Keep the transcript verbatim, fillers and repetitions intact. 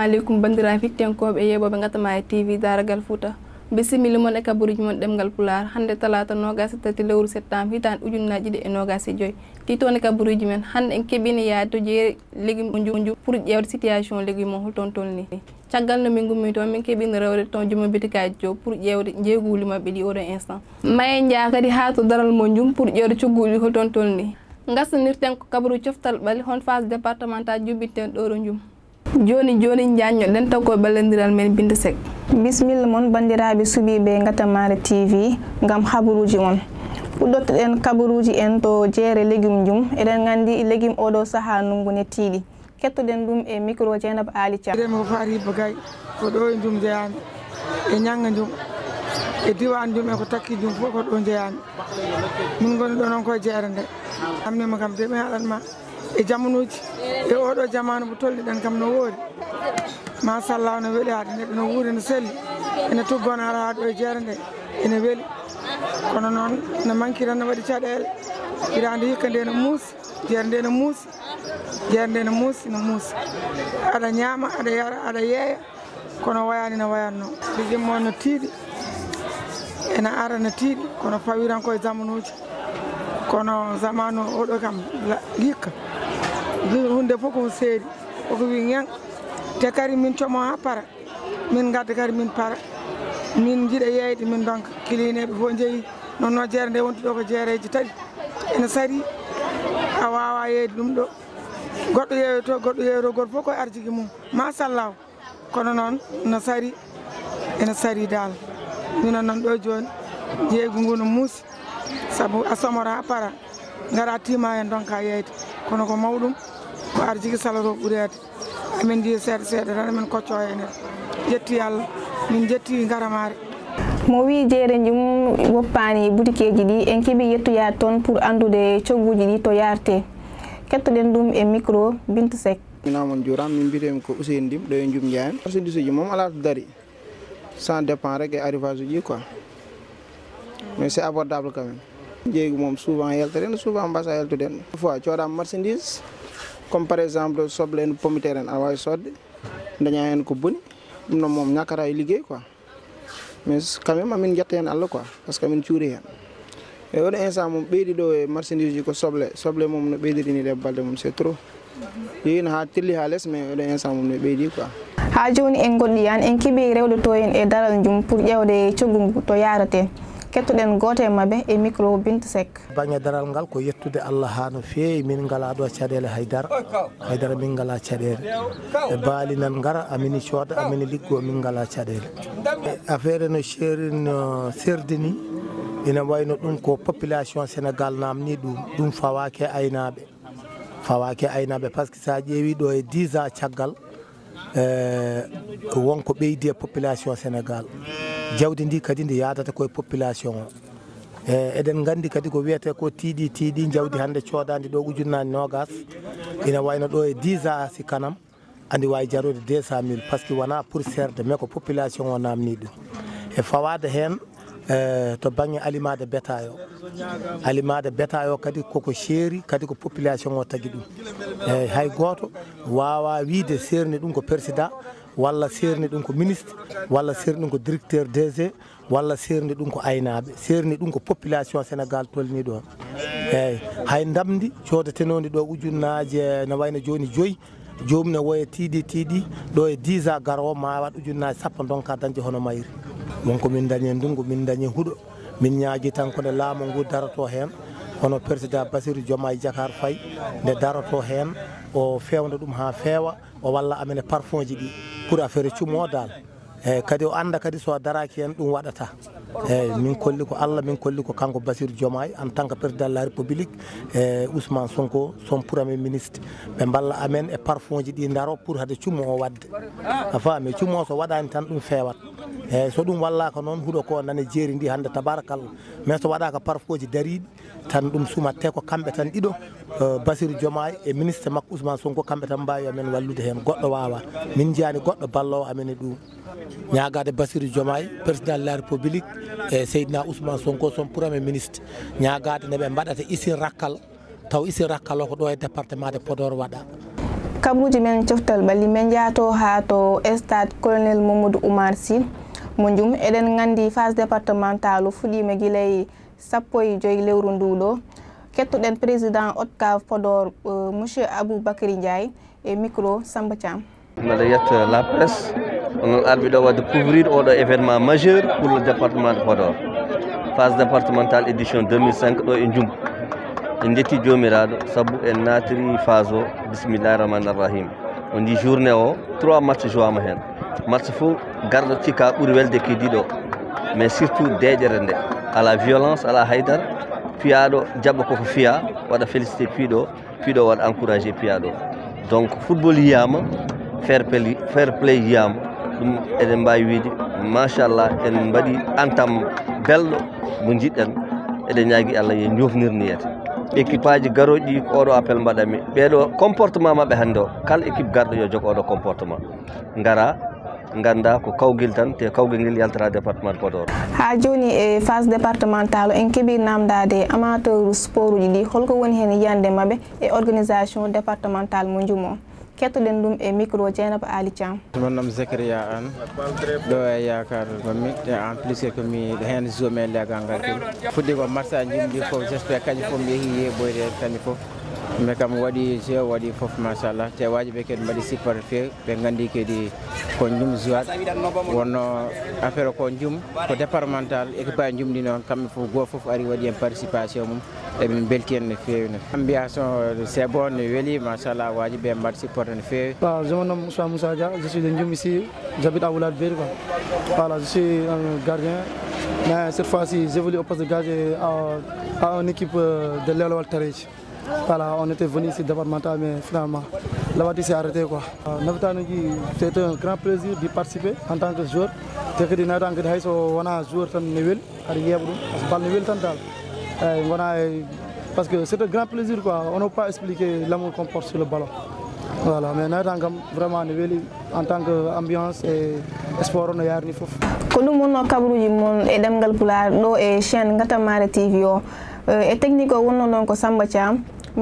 Aleykum banndiraaɓe fittenkooɓe e yeeɓooɓe Ngatamaare T V Daaragal Fuuta. Bisimilla mon e kabaruuji mon ɗemngal Pulaar. Hannde talaata noogaas e tati lewru septembre hitaande ujunnaji ɗiɗi e noogaas e joy. Tiitoonde kabaruuji men, hannde en keɓiino yaade to jeere légume o Njum pour ƴeewde situation légume o hol toon tolni. Caggal no min ngummi toon, min keɓiino rewde toon joom bitikaaji to pour ƴeewde njeeguuli maɓɓe ɗi oɗo instant. Maye njaa kadi haa to daral mo Njum pour ƴeewde cogguuli hol toon tolni. Ngasnirten ko kabaru coftal ɓale hon phase départementale jubbinten ɗo ɗo Njum. Jooni jooni njaanñoɗen taw ko ballondiral men Binta Seck. Bisimilla mon banndiraaɓe suɓiiɓe Ngatamaare T V ngam habaruuji mon. Puɗɗotoɗen kabaruuji en to jeere légume Njum. Eɗen nganndi légume oɗo sahaa ndunngu ne tiiɗi. Kettoɗen ɗum e micro Dieynaba Aali Thiam. Mbiyetee-mi ko Faati Hibba Gay, ko ɗo e Njum jeyaa-mi, e Ñagga Njum, e diiwaan Njum, e ko takki Njum fof ko ɗo jeyaa-mi. Min ngoni ɗo noon koye jeere nde. Ammiima kam de mi haalat ma e jamanuuji, e oɗo jamaanu mo tolni-ɗen kam no woori. Machallah, no weli hade, neɗɗo no wuuri, no selli, ene tuggoo, no ara haa ɗo e jeere nde, ene weli. Kono noon no manki tan, no waɗi caɗeele. Hitaande hikka nde no muusi, jeere nde no muusi. Jeere nde no muusi, no muusi. Aɗa ñaama, aɗa yara, aɗa yeeya, kono wayaani no wayatnoo. Légume o no tiiɗi, ena ara no tiiɗi, kono fawi tan koye zamanuuji. Kono zamaanu oɗo kam, la-, hikka. Huunde fof ko seeri, koko wi ñaŋ. Te kadi min como haa para. Min ngadda kadi min para, min njiɗa yeeyde, min ndonka. Kilineeɓe fof njeyi, noon no jeere nde wonti ɗo ko jeereeji tati. Ene sari, a waawaa yeeyde ɗum ɗo. Goɗɗo yeeyoto, goɗɗo yeeyoto, gooto fof koye arjigi mum. Machallah. Kono noon no sari, ene sari dal. Minen noon ɗo jooni, jeeygu ngu no muusi, sabu a somora haa para, ngara tiima heen ndonka yeeyde. Kono ko mawɗum, ko arjigi saloto ɓureede. Amin njiya seeɗa seeɗa tan, amin kocco heen. Jetti Allah, min jetti Ngatamaare. Mo wii jeere Njum woppaani butikeeji ɗi, en keɓii yettoyaade toon pour anndude cogguuji ɗi to yaartee. Kettoɗen ɗum e micro Binta Seck. Min noon on njuuraama, min mbiyetee-mi ko Ousseynou Dim, ɗo e Njum Njaañ. Marchandise uji moom alaa to dari. Ça dépend rek e arrivage uji quoi. Mais c'est abordable quand même. Jeeygu moom souvent yaltata en, souvent mbasa yaltude en. Des fois coodaama marchandise, comme par exemple soble en, pomme de terre en, aɗa waawi soodde, dañaa heen ko boni. Ɗum noon moom ñakkata e liggey quoi. Mais quand même amin njetta heen Allah quoi, parce que amin cuuri heen. E oɗo instant moom ɓeydi ɗo e marchandise uji ko soble. Soble moom no ɓeydiri ni ɗe balɗe mum, c'est trop. Yeeyino haa telli haa les, mais oɗo instant mum no ɓeydi quoi. Haa jooni en ngoɗɗi aan, en keɓii rewde to en e daral Njum pour ƴeewde coggu ngu to yaarate. Kettoɗen gooto e maɓɓe e micro Binta Seck. Bannge daral ngal ko yettude Allah haa no feewi, min ngalaa ɗo caɗeele hay dara. Hay dara min ngalaa caɗeele. E baali nan ngara, amin cooda, amin liggoo, min ngalaa caɗeele. Affaire no seeri, no seerdi ni, ina wayno ɗum ko population Sénégal naamni ɗum, ɗum fawaaki e aynaaɓe. Fawaaki e aynaaɓe, parce que so a ƴeewi ɗo e dix ans caggal, eh, wonko ɓeydi e population Sénégal. Jawdi ndi kadi ndi yaadata koye population o. Eh, eɗen nganndi kadi ko wiyetee ko tiiɗi, tiiɗi, jawdi hannde coodaandi ɗo ujunnaaji noogaas, ina wayno ɗo e dix ans si kanam, andi waawi jarude deux cent mille, parce que wonaa pour seerde, mais ko population o naamni ɗum. E fawaade heen, eh, to bannge aliment de bétail o. Aliment de bétail o kadi koko seeri, kadi ko population o tagi ɗum. Eeyi, hay gooto waawaa wiyde seerni ɗum ko président, walla seerni ɗum ko ministre, walla seerni ɗum ko directeur D G, walla seerni ɗum ko aynaaɓe, seerni ɗum ko population Sénégal tolni ɗoon. Eeyi, hay ndamndi coodatenoondi ɗo ujunnaaje, no wayno jooni joyi, joomum ne woya tiiɗi, tiiɗi, ɗo e dix ans garoowo ma waɗ ujunnaaje sappo ndonka dañde hono mayri. Won ko min dañi e ndunngu, min dañi huɗo. Min ñaagii tan ko nde laamu ngu daroto heen, hono président Bassirou Diomaye Diakhar Faye, nde daroto heen, o feewna ɗum haa feewa, o walla amen e parfum ji ɗi pour affaire cumo dal. Eeyi, kadi o annda kadi so daraaki heen ɗum waɗata. Eeyi, min kolli ko Allah, min kolli ko kanko Bassirou Diomaye en tant que président de la République, e Ousmane Sonko, son premier ministre. Ɓe mballa amen e parfum ji ɗi ndaro pour hade cumo o waɗde. A faami, cumo o so waɗaani tan ɗum feewat. Eeyi, so ɗum wallaaka noon, huɗo ko nane jeeri ndi hannde, tabarakallah. Mais so waɗaaka parfum ji dariiɗi, tan ɗum sumatte ko kamɓe tan ɗiɗo, eh, Bassirou Diomaye e ministre makko Ousmane Sonko, kamɓe tan mbaawi amen wallude heen. Goɗɗo waawaa. Min njiyaani goɗɗo balloowo amen e ɗum. Ñaagaade Bassirou Diomaye, président de la République, e Seydina Ousmane Sonko, son premier ministre. Ñaagaade nde ɓe mbaɗata usine Rakkal, taw usine Rakkal o ko ɗo e département de Podor waɗa. Kabaruuji men coftal ɓalli, men njaato haa to stade Colonel Mamadou Oumar Sy mo Ndioum. Eɗen nganndi phase départementale o fuɗɗiima gila e sappo e joy lewru ndu ɗo. Kettoɗen président ODCAV Podor, euh, monsieur Aboubacry Ndiaye e micro Samba Thiam. Mbeɗa yetta la presse, onon arɓe ɗo waɗde couvrir oɗo événement majeur pour le département de Podor. Phase départementale édition deux mille cinq ɗo e Ndioum. En njetti Joomiraaɗo sabu en naatiri phase o, bismillahi rahmani rahim. On njii journée o, trois matchs jouaama heen. Match fof garɗo cikka ɓuri welde ki ɗiɗo. Mais surtout deeƴere nde. Alaa violence, alaa haydara. Fiyaaɗo jaɓa koko fiya, waɗa félicité piiɗo, piiɗo waɗa encouragé piyaaɗo. Donc football yiyaama, fair play, fair play yiyaama. Ɗum eɗen mbaawi wiide, machallah, en mbaɗi entame belɗo mo njiɗɗen. Eɗen ñaagi Allah yo joofnir niyete. Équipe aji garooji ko oɗo appel mbaɗanmi. Ɓeeɗo comportement maɓɓe hannde o, kala équipe garɗo yo jog oɗo comportement. Ngara, ngannda ko kawgel tan, te kawgel ngel yaltata département de Podor. Haa jooni e phase départementale, en keɓii naamndaade amateur sport uji ɗi, holko woni heen yiyannde maɓɓe e organisation départementale mo Ndioum o. Kettoɗen ɗum e micro Dieynaba Ali Thiam. Mon noon Zakaria Anne, ɗo e Yaakaar ngonmi, e en plus ko mi heen joué e leegal ngal kadi. Fuɗɗi ko match aji Ndioum ɗi fof, j'espère kañum fof mi yehi yeeɓoyde heen kañum fof. Mais kam waɗi jeu, waɗi fof, machallah. Te waaji ɓe kadi mbaɗi support feewi, ɓe nganndi kadi ko Ndioum jouat. Wonno affaire ko Ndioum, ko départemental, équipe aji Ndioum ɗi noon, kamɓe fof, gooto fof ari waɗi heen participation mum. Emin mbelti heen no feewi no. Ambiance o, c'est bon, no weli, machallah, waaji ɓe mbaɗ support no feewi. Voilà, je me nomme Ousmane Moussa Dia, je suis de Ndioum ici, j'habite à Wulad Beri, quoi. Voilà, je suis un gardien, mais cette fois-ci, j'évolue au poste de gardien à, à une équipe, euh, de Lelowal Tareji. Voilà, on était venu ici départemental, mais finalement, la partie s'est arrêtée, quoi. Euh, nawetaan uji, c'est un grand plaisir d'y participer en tant que joueur. Te kadi nawetaan kadi hay so wona joueur tan ne weli, aɗa yeeɓa ɗum, parce que bal ne weli tan dal. Eyyi, gona e, parce que c'est un grand plaisir, quoi. On ne peut pas expliquer l'amour qu'on porte sur le ballon. Voilà, mais nawetaan kam vraiment ne weli en tant que ambiance et sport o no yarini fof. Ko ɗum wonno kabaruuji mon e ɗemngal Pulaar ɗo e chaîne Ngatamare T V o. Eh, e technique o wonno noon ko Samba Thiam.